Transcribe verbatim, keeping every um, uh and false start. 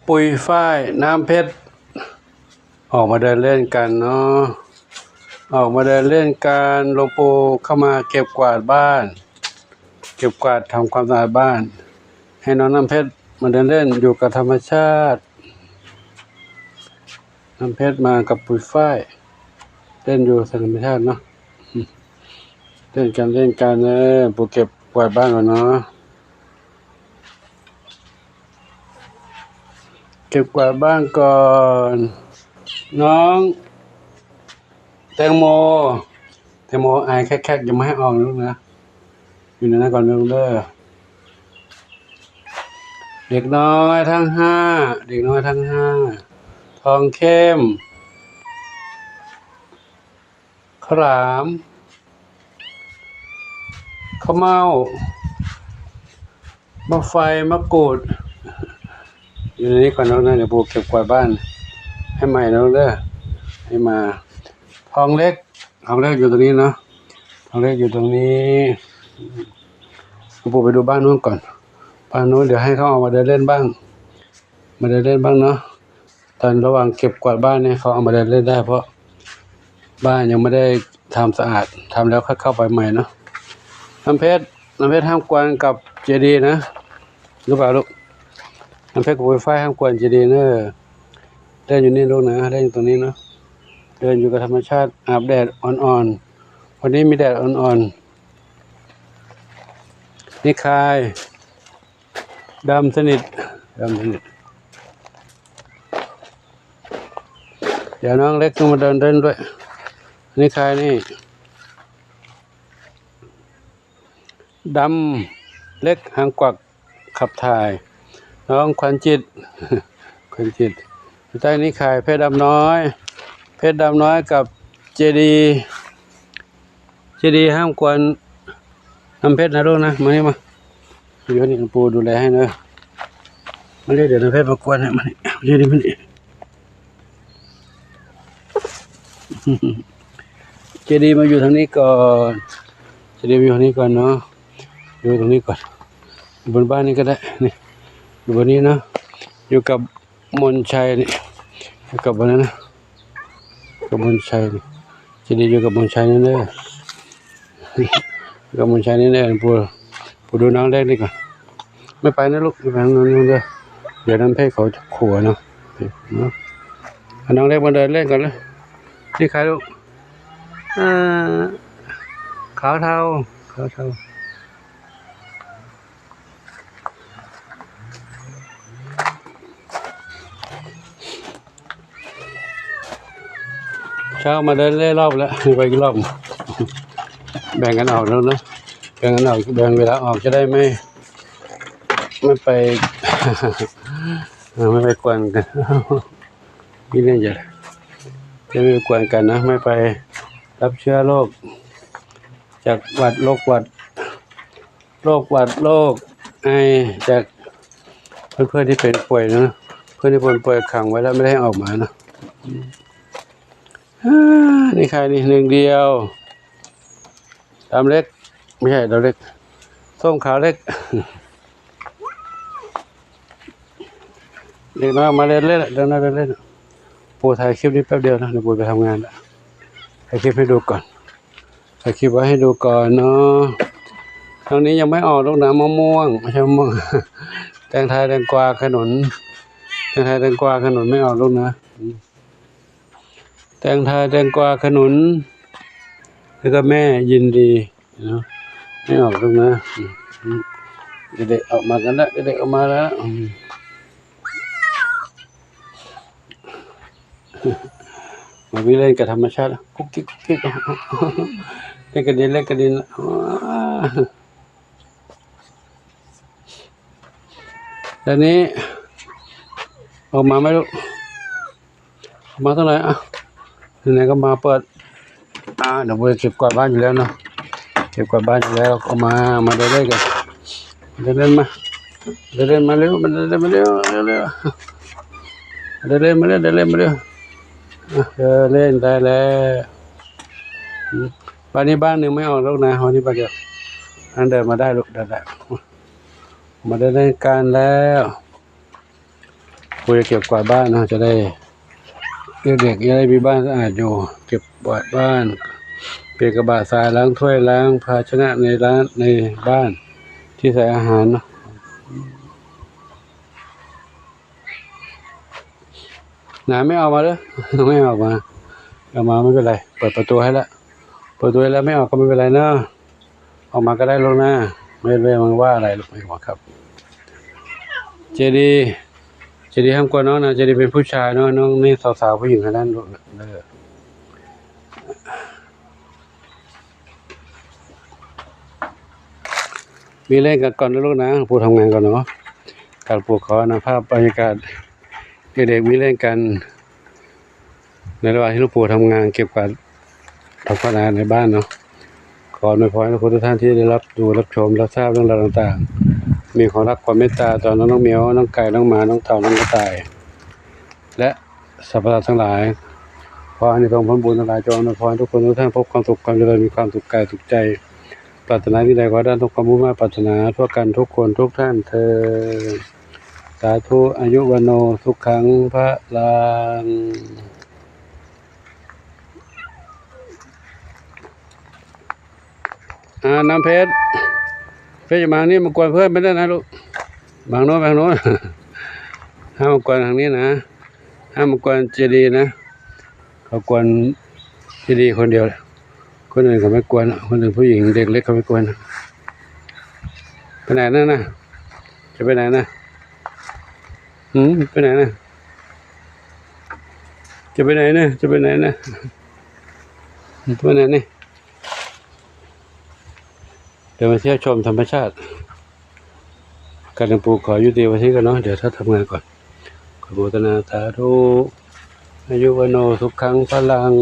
ปุยฝ้าย น้ำเพชร ออกมาเดินเล่นกันเนาะ ออกมาเดินเล่นกัน หลวงปู่เข้ามาเก็บกวาดบ้าน เก็บกวาดทำความสะอาดบ้าน ให้น้องน้ำเพชรมาเดินเล่นอยู่กับธรรมชาติ น้ำเพชรมากับปุยฝ้าย เล่นอยู่ธรรมชาติเนาะ เล่นกันเล่นกัน เออ ปู่เก็บกวาดบ้านก่อนเนาะ เก็บกวาดบ้านก่อน น้องแตงโม แตงโมไอแคกๆ ยังไม่ให้ออกนะลูกนะ อยู่ในนั้นก่อนนะลูกเด้อ เด็กน้อยทั้งห้า เด็กน้อยทั้งห้า ทองเข้ม ข้าวหลาม ข้าวเม่า มะไฟ มะกรูด อยู่ในนี้ก่อนนะ เดี๋ยวปู่เก็บกวาดบ้านให้ใหม่นะลูกเด้อ ให้มา ทองเล็ก ทองเล็กอยู่ตรงนี้เนาะ ทองเล็กอยู่ตรงนี้ ปู่ไปดูบ้านนู้นก่อน บ้านนู้นเดี๋ยวให้เขาออกมาเดินเล่นบ้าง มาเดินเล่นบ้างเนาะ ตอนระหว่างเก็บกวาดบ้านเนี่ยเขาเอามาเดินเล่นได้ เพราะบ้านยังไม่ได้ทำสะอาด ทำแล้วค่อยเข้าไปใหม่เนาะ น้ำเพชร น้ำเพชรห้ามกวนกับเจดีย์นะ รู้เปล่าลูก น้ำเพชรกับปุยฝ้ายห้ามกวนเจดีย์เนอะ เล่นอยู่นี่ลูกนะ เล่นอยู่ตรงนี้เนาะ เดินอยู่กับธรรมชาติ อาบแดดอ่อนๆ วันนี้มีแดดอ่อนๆ นี่คาย ดำสนิท ดำสนิท เดี๋ยวน้องเล็กต้องมาเดินเล่นด้วย นี่คายนี่ ดำเล็กหางกวักขับถ่าย น้องขวัญจิต ขวัญจิต ใต้นี้คายเพชรดำน้อย เพชรดำน้อยกับเจดีย์ เจดีย์ห้ามกวนน้ำเพชรนะลูกนะ มานี่มา อยู่นี่ปู่ดูแลให้เนอะ มาเรียกเดี๋ยวน้ำเพชรมากวนให้มานี่ มานี่มานี่ เจดีย์มาอยู่ทางนี้ก่อน เจดีย์มาอยู่ทางนี้ก่อนเนาะ อยู่ตรงนี้ก่อน อยู่บนบ้านนี้ก็ได้ นี่ อยู่บนนี้เนาะ อยู่กับมนชัยนี่ อยู่กับบนนั้นนะ กับมนชัยนี่ เจดีย์อยู่กับมนชัยนี่เด้อ กับมนชัยนี่เด้อ ปู่ ปู่ดูน้องเล็กนี่ก่อน ไม่ไปนะลูก ไม่ไปนะลูกเด้อ เดี๋ยวน้ำเพชรเขาจะขัวเนาะ เนาะ เอาน้องเล็กมาเดินเล่นก่อนเลย นี่ใครลูก อ่า ขาวเทา ขาวเทา เช้ามาเดินเล่นรอบแล้ว ไปอีกรอบ แบ่งกันออกแล้วนะ แบ่งกันออก แบ่งเวลาออกจะได้ไม่ ไม่ไป เออ ไม่ไปกวนกัน นี่เนี่ยจะ จะไม่ไปกวนกันนะ ไม่ไปรับเชื้อโรค จากหวัด โรคหวัด โรคหวัด โรคไอ จากเพื่อนๆที่เป็นป่วยนะ เพื่อนที่เป็นป่วยขังไว้แล้วไม่ได้ให้ออกมานะ อ่า นี่ใครนี่ หนึ่งเดียว ดำเล็ก ไม่ใช่ดำเล็ก ส้มขาวเล็ก เด็กน้อยมาเล่นเล่น เด็กน้อยเล่นเล่น ปู่ถ่ายคลิปนี้แป๊บเดียวนะ เดี๋ยวปู่ไปทำงานละ ถ่ายคลิปให้ดูก่อน ถ่ายคลิปไว้ให้ดูก่อนเนาะ ทางนี้ยังไม่ออกลูกนะ มะม่วง ไม่ใช่มะม่วง แตงไทย แตงกวา ขนุน แตงไทย แตงกวา ขนุนไม่ออกลูกนะ อืม แตงไทย แตงกวา ขนุน แล้วก็แม่ยินดีเนาะ ไม่ออกลูกนะ อืม อืม เด็กๆออกมากันแล้ว เด็กๆออกมาแล้ว อืม มาวิ่งเล่นกับธรรมชาติ กุ๊กกิ๊กกุ๊กกิ๊ก เล่นกับดิน เล่นกับดิน อ้า แล้วนี้ ออกมาไหมลูก ออกมาเท่าไหร่อ่ะ ไหนๆก็มาเปิด อ่า เดี๋ยวไปเก็บกวาดบ้านอยู่แล้วเนาะ เก็บกวาดบ้านอยู่แล้วก็มา มาเดินเล่นกัน เดินเล่นมา เดินเล่นมาเร็ว มาเดินเล่นมาเร็ว เร็วๆ เดินเล่นมาเร็ว เดินเล่นมาเร็ว อ่ะ เดินเล่นได้แล้ว อืม บ้านนี้บ้านหนึ่งไม่ออกลูกนะ วันนี้บ้านเดียว นั่นเดินมาได้ลูก เดินได้ มาเดินเล่นกันแล้ว ปู่จะเก็บกวาดบ้านนะ จะได้ เด็กๆจะได้มีบ้านสะอาดอยู่ เก็บกวาดบ้าน เปลี่ยนกระบะทราย ล้างถ้วย ล้างภาชนะในร้าน ในบ้าน ที่ใส่อาหารเนาะ นะ ไม่ออกมาเลย ไม่ออกมา ออกมาไม่เป็นไร เปิดประตูให้ละ เปิดประตูให้แล้ว ไม่ออกก็ไม่เป็นไรเนาะ ออกมาก็ได้ลูกนะ ไม่ ไม่มาว่าอะไรลูก ไม่ว่าครับ เจดีย์ เจดีย์ห้ามกลัวน้องนะ เจดีย์เป็นผู้ชายเนาะ น้องนี่สาวๆผู้หญิงทั้งนั้นลูก เออ มีเล่นกันก่อนนะลูกนะ ปู่ทำงานก่อนเนาะ การปู่ขอนะ ภาพบรรยากาศ เด็กๆมีเล่นกัน ในระหว่างที่หลวงปู่ทำงานเก็บกวาด ทำความสะอาดในบ้านเนาะ ขออวยพรให้ทุกคนทุกท่านที่ได้รับดู รับชม รับทราบเรื่องราวต่างๆ มีความรักความเมตตาต่อน้องเหมียว น้องไก่ น้องหมา น้องเต่า น้องกระต่าย และสรรพสัตว์ทั้งหลาย ขออานิสงส์ผลบุญทั้งหลายจงอวยพรทุกคนทุกท่านพบความสุขความเจริญ มีความสุขกายสุขใจ ปรารถนาสิ่งใดขอให้ได้สมความมุ่งมา่ปรารถนาทั่วกันทุกคนทุกท่านเทอญ สาธุ อายุวัณโณ สุขัง พลัง อ่า น้ำเพชร เพชรอย่ามางนี่ มากวนเพื่อนไม่ได้นะลูก มางโน้น มางโน้น ห้ามมากวนทางนี้นะ ห้ามมากวนเจดีย์นะ เขากวนเจดีย์คนเดียว คนอื่นเขาไม่กวน คนอื่นผู้หญิงเด็กเล็กเขาไม่กวน ไปไหนนั่นน่ะ จะไปไหนน่ะ หืม ไปไหนน่ะ จะไปไหนน่ะ จะไปไหนน่ะ ไปไหนนี่ เดี๋ยวมาเที่ยวชมธรรมชาติ การหลวงปู่ขอยุติไว้ที่กันเนาะ เดี๋ยวถ้าทำงานก่อน ขอโมทนาสาธุ อายุวัณโณ สุขัง พลัง